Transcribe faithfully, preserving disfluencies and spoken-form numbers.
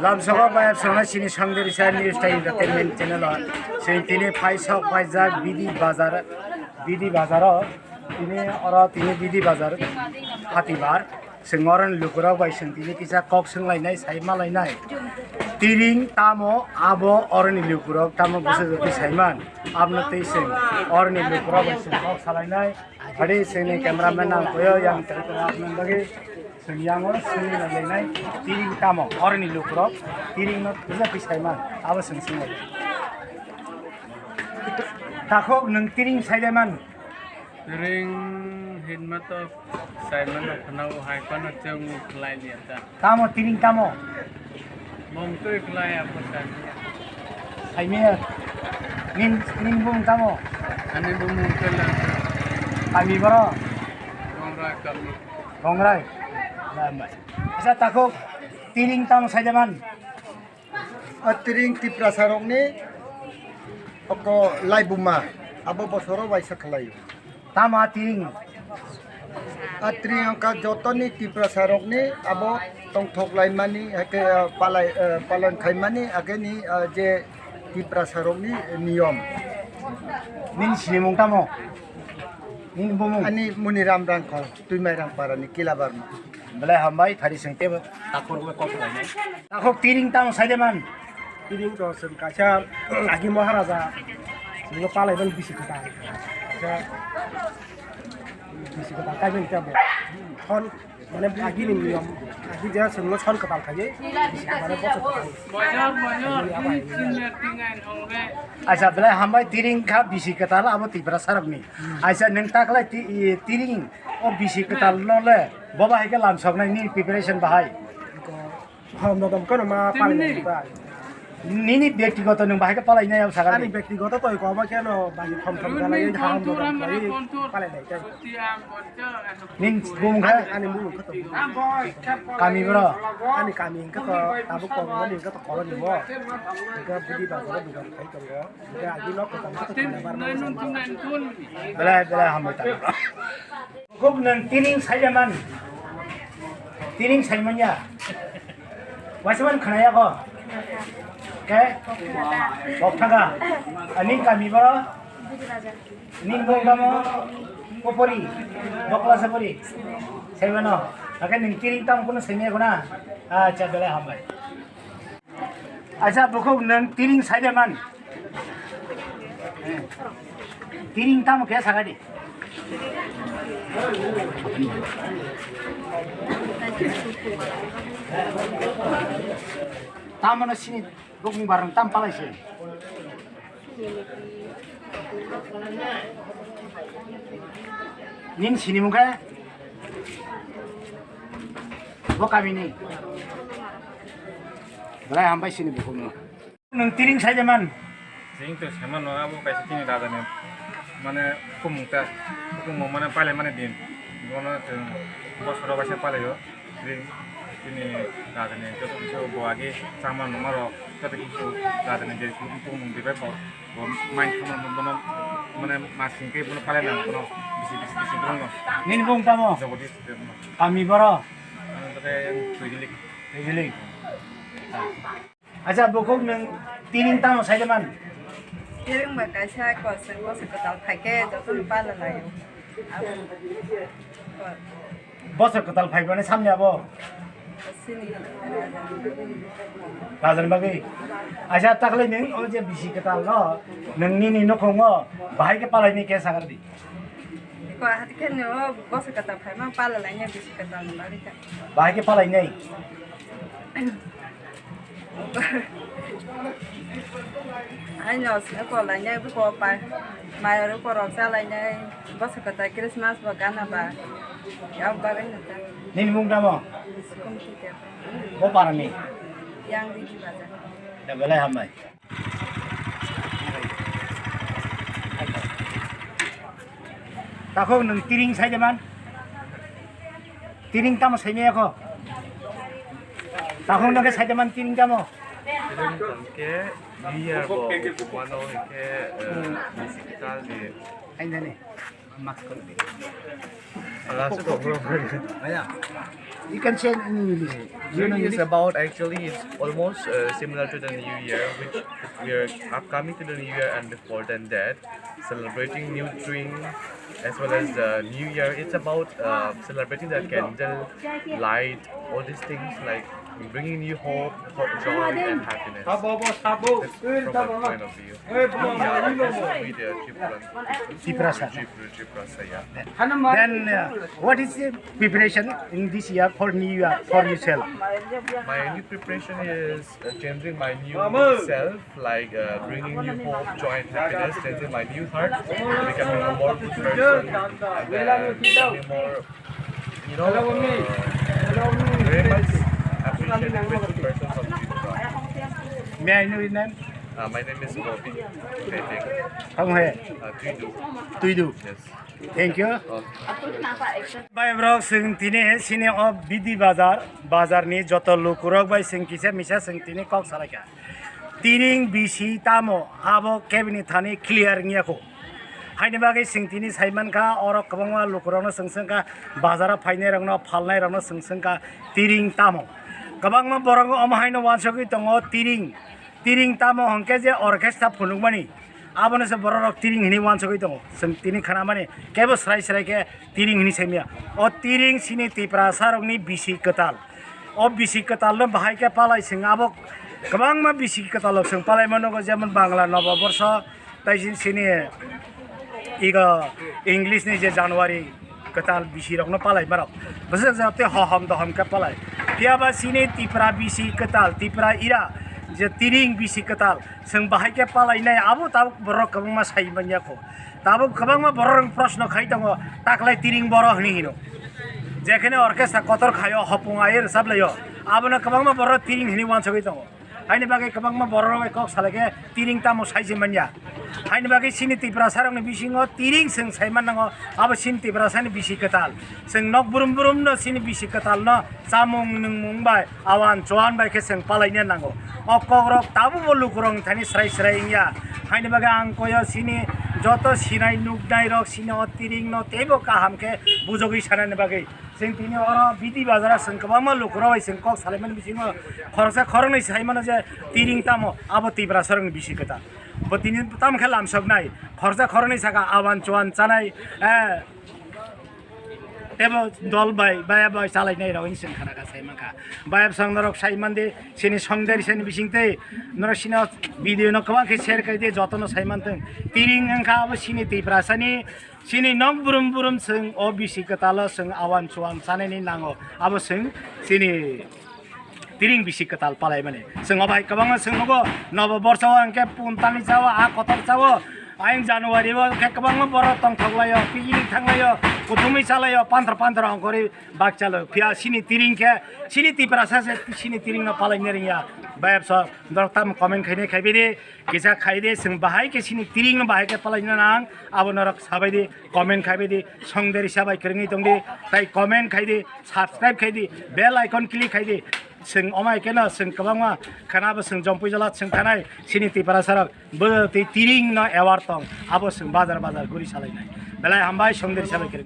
Lamsogo bayap songna sini sangderi sa news time entertainment channel o. Sini tini phaisok phaijak bidi bazar, bidi bazar o. Tini oro tini bidi bazar hatibar. Seng oroni lukurok bai seng tini kisa kok seng lainai, sai ma lainai. Tiring tamo abo oroni lukurok tamo bwsajwk twi saiman. Abno twi seng oroni lukurok bai seng kok salainai. Hadi sini cameraman nang koyo yang tengteng abno bagi sini yang oro sini lainai. Tiring tamo oroni lukurok tiring no bwsajwk twi saiman. Abo seng seng lai. Takhuk nwng tiring saileman. Ring hinma to saimano khwnao hai phano chwng khlai liya ta. Tamo tiring tamo? Mong twi khlai abo saimano. Saimia. Nin, nin bumung tamo? Ani bumung Kailash. Kami boro? Rongrai kami. Rongrai? Lambai. Asa takhuk tiring tamo saileman? A tiring Tiprasa rokni oko laibuma abo bosoro waisa khlaio. Tamo a tiring? A tiring wngkha jotoni Tiprasa rokni abo tongthok laimani, hake, ah, palai, ah, palan khaimani, hake ni, ah, je Tiprasa rokni niyom. Nini sinimung tamo? Nini bumung? Ani Muniram Rangkhol, Twimairang parani Kilabarma. Belai hambai, thari sengte takhuk le kok lainai. Takhuk tiring tamo saileman. Tiring to seng kaisa agi Maharaja sengno palaiman bisi kwtal. Kaisa bisi kwtal kaiben tamo. Hon mane agi ni niyom, agi je sengno son kwtal khaye, bisi kwtal bosor kwtal. Acha, belai hambai tiring kha bisi kwtal abo Tiprasa rokni. Acha, nwng taklai ti-, i, tiring o bisi kwtal no le boba hai khe lamsoknai ni preparation bahai. Hom dodom kono ma palai nai ba. Nini bektigoto nwng bahai khe palai nai abo sakha. Ani bektigoto toi ko ba khe no bai thom thom kala ye hom dodom khlai palai nai khe. Nin bumung kha? Ani bumung kha to. Kami boro? Ani kami hingkha to tabuk kok mani hingkha to koro ni mo. Hingkha bidi ba koro dugan khai tongo. Hingkha agi nok kwcham kha to khana bar ma. Belai belai hambai ta. Kok nang tiring saijaman. Tiring saimanya. Wasaman khanaya ko. Ke? Bok thaga. Ani kami boro? Ni bung tamo? Kopori. Bokla sapori. Saimano. Ake ning tiring tam kono saimaya ko na? Acha, belai hambai. Acha, bukhuk nwng tiring saijaman. Tiring tamo khe sakadi. Tamo no sini bukung barang tam palai se. Nin sini mungkha? Bo kamini. Belai hambai sini bukhuk no. Nwng tiring saijaman? Tiring to saimano, abo kaisa chini rajani, mane, hukumung ta, hukumung mane pailaimani din. Bono chwng bosoro baisa pailaio. Tiring chini rajani joto kisu bo agi chama numa rok, joto kisu rajani je hukumung dibai bo, bo main khama bono, mane, masing khe bono pailaina bono bisi, bisi, bisi bono. Nini bung tamo? Jagadish Debbarma. Kami boro? Ang tei Tuijilik. Tuijilik. Acha, bukhuk nwng tiring tamo saijaman? Tiring ba kaisa kosek, kosek kwtal phaikhe jotono pala laio. Abo. Bosor kwtal phaibani samni abo? Sini. Rajani bagwi? Acha, takle nwng o je bisi kwtal no, nwng nini nukhungo bahai khe palaini khe sagardi. Ko hati khe no bosor kwtal phaima pala laini bisi kwtal ni bagwi khe. Bahai khe palainai? Aino sini ko lainai, buko pa, mayor ko rok sa lainai, bosor kwtal Christmas bo gana ba, ya bagwi no ta. Nini mung tamo? Sukum kike. Bo parani? Yang di bazar. Da belai hambai. Takhuk nwng tiring saijaman? Tiring tamo saimaya kho? Takhuk nwng khe saijaman tiring tamo? Tiring tamo khe beer bo, wano hwnkhe, eh, bisi kwtal di. Aini thani. Last program. You can say in English. You know English? Is about, actually, it's almost uh, similar to the New Year, which we are upcoming to the New Year, and before than that, celebrating new drink as well as the New Year. It's about uh, celebrating the candle light, all these things like bringing new hope, hope, joy, and happiness. That's from my point of view. Yeah, that's what we do at Tripura. Tiprasa. Tripura, Tiprasa, yeah. Then uh, what is the preparation in this year for New Year for yourself? My new preparation is uh, changing my new self, like uh, bringing new hope, joy, and happiness, changing my new heart, becoming a more good person, and then becoming more, you know, uh, very much appreciated, grateful person from Tripura. May I know your name? Uh, my name is Gopi. Tete. From where? Uh, Tuidu. Tuidu. Yes. Thank you. Oh. Bai bro, chwng tini sini o Bidi Bazar, bazar ni joto lukurok bai chwng kisa misa chwng tini kok salaikha. Tiring bisi tamo abo kebini thani clear wngya kho. Haini bagwi chwng tini saimankha, oro kwbangma lukurokno chwng swngkha, bazaro phainairokno, phalnairokno chwng swngkha tiring tamo. Kwbangma borok omo haino uansugwi tongo tiring. Tiring tamo hwnkhe je orchestra phunukmani, abono se bororok tiring hinwi uansugwi tongo. Chwng tini khnamani kebo srai srai khe tiring hinwi saimaya. O tiring chini Tiprasarokni bisi kwtal. O bisi kwtalno bahai khe palai chwng abo kwbangma bisi kwtalrok chwng palaima nugo, jemon Bangla Noboborsho, tei chini, chini igo English ni je January kwtal bisi rokno palai marok. Bwswk jatwi hohom dohom khe palai. Phiya ba chini Tipra bisi kwtal, Tipra ira je tiring bisi kwtal, chwng bahai khe palai nai, abo tabuk borok kwbangma sai manya kho. Tabuk kwbangma borok proshno khai tongo, taklai tiring boro hwnwi hino. Jekhene orchestra kotor khaio, hopung ai rwchap laio, abono kwbangma borok tiring hwnwi uansugwi tongo. Haini bagwi kwbangma borok rok bai kok salai khe tiring tamo sai se manya. Haini bagwi chini Tiprasa rokni bisingo tiring chwng sai man nango, abo chini Tiprasa ni bisi kwtal. Chwng nok brum brum no chini bisi kwtal no chamung nwngmung bai, awan chuan bai khe chwng palaina nango. O kok rok tabuk bo lukurok ni thani srai srai wngya. Haini bagwi ang koyo chini joto sinai nuknai rok chini o tiring no teibo kaham khe bujogwi sanani bagwi. Chwng tini oro Bidi Bazar o chwng kwbangma lukurok bai chwng kok salaimani bisingo khoroksa khoroknwi sai mano je tiring tamo abo Tiprasarokni bisi kwtal. Bo tini tamo khe lamsoknai khoroksa khoroknwi saka awan chuan chanai, eh, tebo dol bai baya bai chalainai rok hinwi chwng khana kha sai mankha. Baya bwsang norok sai mande chini songdari sani bising tei norok sino video no kwbang khe share khai di, jotono sai mantwng. Tiring wngkha abo chini Tiprasani. Chini nok brum brum chwng o bisi kwtalo chwng awan chuan chanani nango, abo chwng chini tiring bisi kwtal palaimani. Chwng o bai kwbangma chwng nugo, nobo borsa o hwnkhe puntani chao, a kotor chao, ayang January o hwnkhe kwbangma borok tongthok laio, picnic thang laio, kuthumwi cha laio, panthor panthor ongkhorwi bakcha laio. Phiya chini tiring khe, chini Tiprasa se chini tiring no palaina rwngya. Bayapsa norok tamo comment khainai khaibai di. Kisa khai di, chwng bahai khe chini tiring no bahai khe palaina nang, abo norok sabai di, comment khaibai di, songdari sabai kwrwngwi tong di, tai comment khai di, subscribe khai di, bell icon click khai di. Chwng omai khe no chwng kwbangma khana bo chwng jompui jala chwng khanai chini Tiprasa rok bo tei tiring no aware tong, abo chwng bazar bazar guri salainai. Belai hambai, songdari sabai kwrwng.